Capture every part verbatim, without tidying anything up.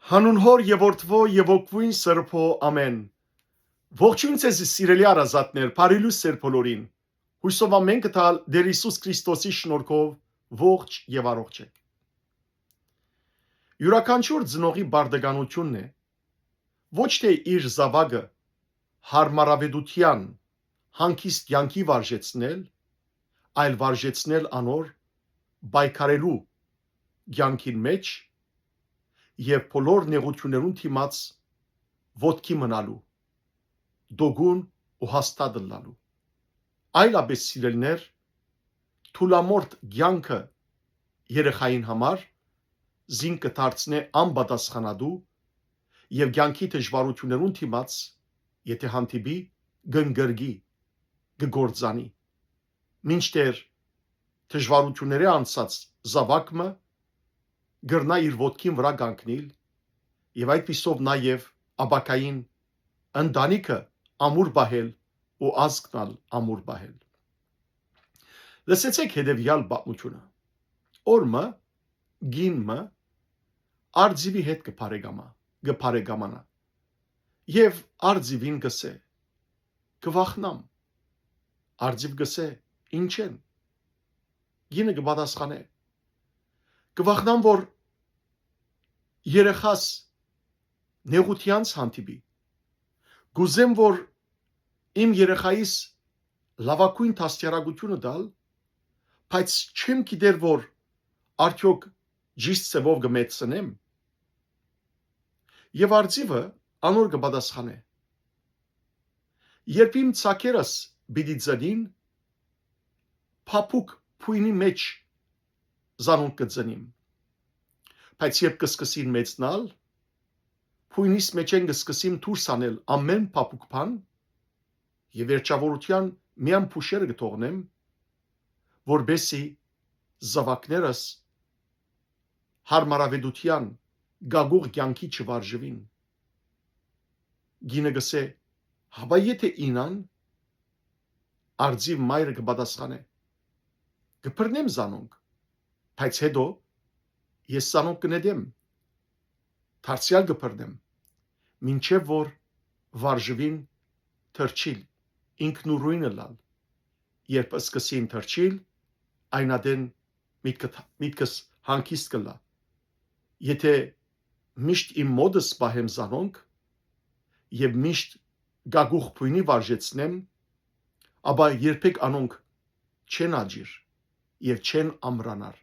Հանուն Հօր եւ Որդւոյ եւ Հոգւոյն Սրբոյ, ամէն։ Ողջոյն ձեզի, սիրելի հարազատներ, բարի լուսեր բոլորին։ Յուսով ամէն կը տալ Տէր Յիսուս Քրիստոսի շնորհքով ողջ եւ առողջ էք։ Իւրաքանչիւր ծնողի պարտականութիւնն է ոչ թէ իր զաւակը յարմարաւէտութեան հանգիստ կեանքի վարժեցնել, այլ վարժեցնել անոր պայքարելու կեանքին մէջ եւ բոլոր նեղութիւններուն դիմաց ոտքի մնալու, տոկուն ու հաստատ ըլլալու։ Այլապէս, սիրելիներ, թուլամորթ կեանքը երեխային համար զինք կը դարձնէ անպատասխանատու եւ կեանքի դժուարութիւններուն դիմաց, եթէ հանդիպի, կ'ընկրկի, կը կործանի, մինչդեռ դժուարութիւններէ անցած զաւակ մը կրնայ իր ոտքին վրայ կանգնիլ եւ այդպիսով նաեւ ապագային ընտանիքը ամուր պահել ու ազգն ալ ամուր պահել։ Լսեցէք հետեւեալ պատմութիւնը։ Օր մը, կին մը, Արծիւի հետ կը բարեկամա, կը բարեկամանայ եւ Արծիւին կ'ըսէ. «Կը վախնամ»։ Արծիւ կ'ըսէ. «Ինչէն»։ Կինը կը պատասխանէ. «Կը վախնամ, որ երեխաս նեղութեանց հանդիպի։ Կ'ուզեմ, որ իմ երեխայիս լաւագոյն դաստիարակութիւնը տալ, բայց չեմ գիտեր, որ արդեօք ճիշդ ձեւով կը մեծցնեմ»։ Եւ Արծիւը անոր կը պատասխանէ. «Երբ իմ ծագերս պիտի ծնին, փափուկ բոյնի մէջ զանոնք կը ծնիմ։ Բայց երբ կը սկսին մեծնալ, բոյնիս մէջէն կը սկսիմ դուրս անել ամէն փափուկ բան եւ վերջաւորութեան միայն փուշերը կը թողնեմ, որպէսզի զաւակներս յարմարաւէտութեան կագուղ կեանքի չվարժուին»։ Կինը կ'ըսէ. «Հապա եթէ ինան»։ Արծիւ մայրը կը պատասխանէ. «Կը բռնեմ զանոնք, բայց հետո ես զանոնք կը նետեմ, դարձեալ կը բռնեմ, մինչեւ որ վարժուին թռչիլ, ինքնուրոյն ըլլալ։ Երբ սկսին թռչիլ, այն ատեն միտքը, միտքս հանգիստ կ'ըլլայ։ Եթէ միշտ իմ մօտս պահեմ զանոնք եւ միշտ գագուղ բոյնի վարժեցնեմ, ապա երբեք անոնք չեն աճիր եւ չեն ամրանար,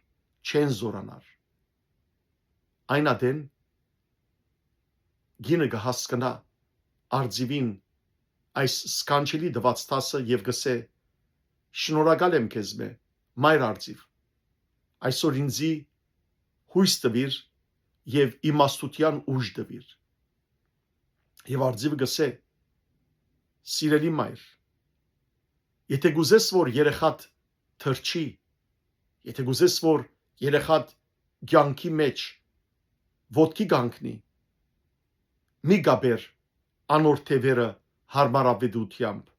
չեն զօրանար»։ Այն ատեն կինը կը հասկնայ Արծիւին այս սքանչելի տուած դասը եւ կ'ըսէ. «Շնորհակալ եմ քեզմէ, մայր Արծիւ։ Այսօր ինծի յոյս տուիր եւ իմաստութեան ուժ տուիր»։ Եւ Արծիւը կ'ըսէ. «Սիրելի մայր, եթէ կ'ուզես, որ երեխադ թռչի, եթէ կ'ուզես, որ երեխադ կեանքի մէջ ոտքի կանգնի, մի կապեր անոր թեւերը յարմարաւէտութեամբ։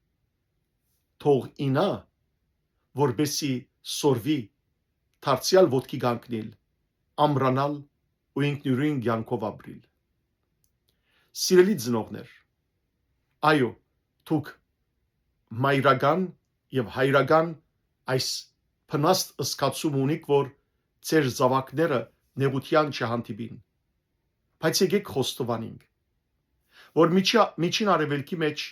Թող ինայ, որպէսզի սորվի դարձեալ ոտքի կանգնիլ, ամրանալ ու ինքնուրոյն կեանքով ապրիլ»։ Սիրելի ծնողներ, այո, դուք մայրական եւ հայրական այս փնաստ զգացումը ունիք, որ ձեր զաւակները նեղութեան չհանդիպին։ Բայց եկէք խոստովանենք, որ միջի-, Միջին Արեւելքի մէջ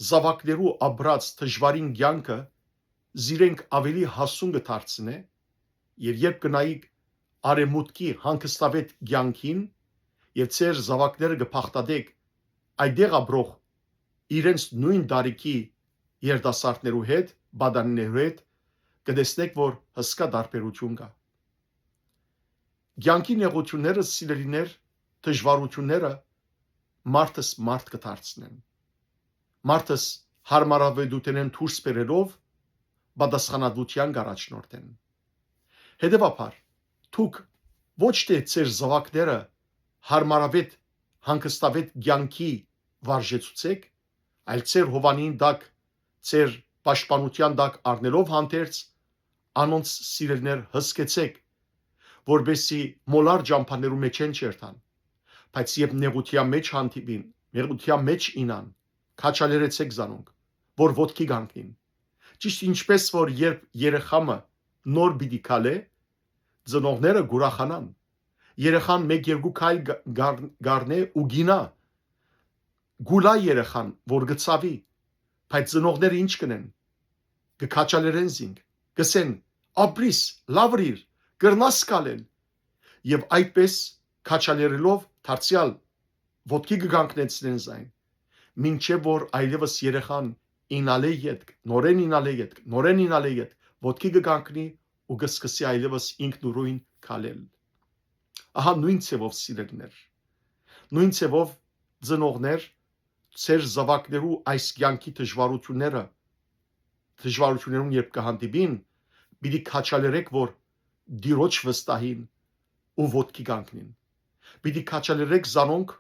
զաւակներու ապրած դժուարին կեանքը զիրենք աւելի հասուն կը դարձնէ, եւ երբ կը նայիք արեւմուտքի հանգստավետ կեանքին եւ ձեր զաւակները կը բաղդատէք այդտեղ ապրող իրենց նոյն տարիքի երիտասարդներու հետ, պատանիներու հետ, կը տեսնէք, որ հսկայ տարբերութիւն կայ։ Կեանքի նեղութիւնները, սիրելիներ, դժուարութիւնները մարդս մարդ կը դարձնեն։ Մարդս յարմարաւէտութենէն դուրս բերելով պատասխանատուութեան կ'առաջնորդեն։ Հետեւաբար, դուք ոչ թէ ձեր զաւակները յարմարաւէտ, հանգստավետ կեանքի վարժեցուցէք, այլ ձեր հովանին տակ, ձեր պաշտպանութեան տակ առնելով հանդերձ, անոնց, սիրելիներ, հսկեցէք, որպեսզի մոլար ճամբաներու մէջէն չերթան, բայց երբ նեղութեան մէջ հանդիպին, նեղութեան մէջ ինան, քաջալերեցէք զանոնք, որ ոտքի կանգնին։ Ճիշդ ինչպէս որ երբ երեխայ մը նոր պիտի քալէ, ծնողները կ'ուրախանան։ Երեխան մէկ-երկու քայլ գ-, գար-, գարնէ ու կ'ինայ։ Կ'ուլայ երեխան, որ կը ցաւի, բայց ծնողները ի՞նչ կ'ընեն։ Կը քաջալերեն զինք, կ'ըսեն. «Ապրիս, լաւ ըրիր, կրնաս քալել»։ Եւ այդպէս քաջալերելով դարձեալ ոտքի կը կանգնեցնեն զայն, մինչեւ որ այլեւս երեխան ինալէ ետք, նորէն ինալէ ետք, նորէն ինալէ ետք, ոտքի կը կանգնի ու կը սկսի այլեւս ինքնուրոյն քալել։ Ահա նոյն ձեւով, սիրելիներ, նոյն ձեւով ծնողներ, ձեր զաւակներու այս կեանքի դժուարութիւնները, դժուարութիւններուն երբ կը հանդիպին, պիտի քաջալերեք, որ Տիրոջ վստահին ու ոտքի կանգնին։ Պիտի քաջալերեք զանոնք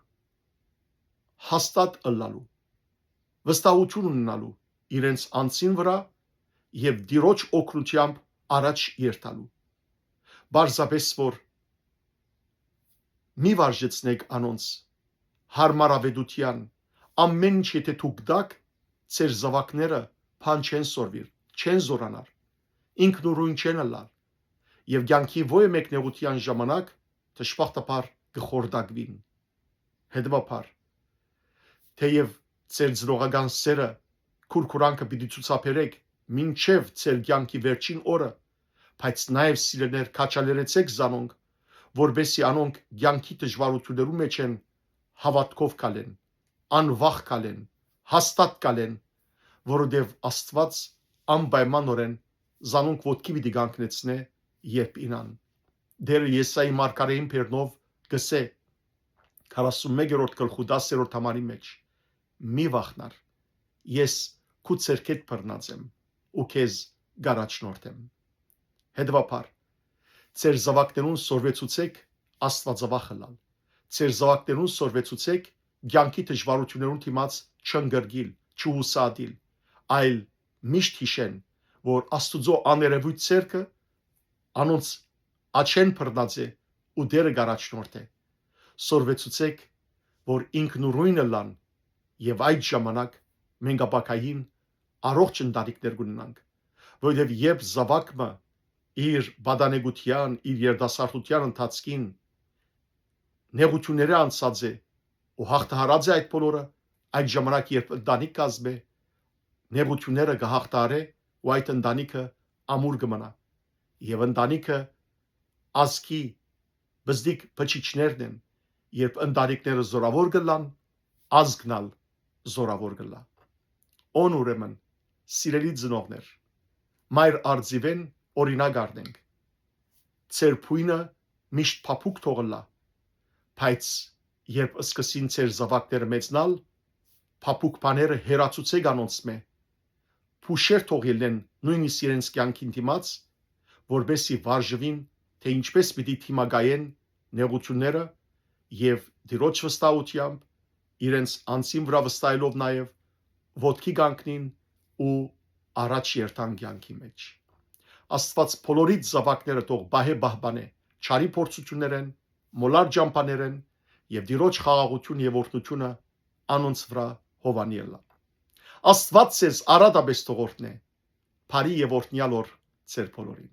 հաստատ ըլլալու, վստահութիւն ունենալու իրենց անձին վրայ եւ Տիրոջ օգնութեամբ առաջ երթալու։ Պարզապէս որ մի վարժեցնէք անոնց յարմար աւետութեան, ամէն ինչ եթէ դուք տաք, ձեր զաւակները բան չեն սորվիր, չեն զորանար, ինքնուրոյն չեն ըլլար, եւ կեանքի ոյ մեկնեղութեան ժամանակ դժբախտաբար կը խորտակուին։ Հետեւաբար, թէեւ ձեր ծնողական սերը, քուրքուրանքը պիտի ցուցաբերեք մինչեւ ձեր կեանքի վերջին օրը, բայց նաեւ, սիրելիներ, քաջալերեցէք զանոնք, որպեսզի անոնք կեանքի դժուարութիւններու մէջէն հաւատքով քալեն, անվախ քալեն, հաստատ քալեն, որովհետեւ Աստուած անպայմանօրէն զանոնք ոտքի պիտի կանգնեցնէ, երբ ինան։ Տէրը Եսայի մարգարէին բերնով կ'ըսէ, քառասունմեկերորդ գլխու տասերորդ համարի մէջ. «Մի վախնար, ես քու ձեռքէդ բռնած եմ ու քեզ կ'առաջնորդեմ»։ Հետեւաբար, ձեր զաւակներուն սորվեցուցէք աստուածավախ ըլլալ։ Ձեր զաւակներուն սորվեցուցէք կեանքի դժուարութիւններուն դիմաց չընկրկիլ, չհուսահատիլ, այլ միշտ յիշեն, որ Աստուծոյ աներեւոյթ ձեռքը անոնց աջէն բռնած է ու Տէրը կ'առաջնորդէ։ Սորվեցուցէք, որ ինքնուրոյն ըլլան, եւ այդ ժամանակ մենք ապագային առողջ ընտանիքներ կունենանք, որովհետեւ երբ զաւակ մը իր պատանեկութեան, իր երիտասարդութեան ընթացքին նեղութիւններէ անցած է ու յաղթահարած է այդ բոլորը, այդ ժամանակ, երբ ընտանիք կազմէ, նեղութիւնները կը յաղթահարէ ու այդ ընտանիքը ամուր կը մնայ։ Եւ ընտանիքը ազգի բզդիկ բջիջներն են, երբ ընտանիքները զորաւոր կ'ըլլան, ազգն ալ զորաւոր կ'ըլլայ։ Ո՞ն ուրեմն, սիրելի ծնողներ, մայր արծիւէն օրինակ առնենք։ Ձեր բոյնը միշտ փափուկ թող ըլլայ, բայց երբ սկսին ձեր զաւակները մեծնալ, փափուկ բաները հեռացուցէք անոնցմէ, փուշեր թող ելնեն նոյնիսկ իրենց կեանքին դիմաց, որպեսզի վարժուին, թէ ինչպէս պիտի դիմակայեն նեղութիւնները եւ Տիրոջ վստահութեամբ, իրենց անձին վրայ վստահելով նաեւ, ոտքի կանգնին ու առաջ երթան կեանքի մէջ։ Աստուած բոլորիդ զաւակները թող պահէ պահպանէ չարի փորձութիւններէն, մոլար ճամբաներէն եւ Տիրոջ խաղաղութիւն եւ օրհնութիւնը անոնց վրայ հովանի ըլլայ։ Աստուած ձեզ առատապէս թող օրհնէ, բարի եւ օրհնեալ օր ձեր բոլորին։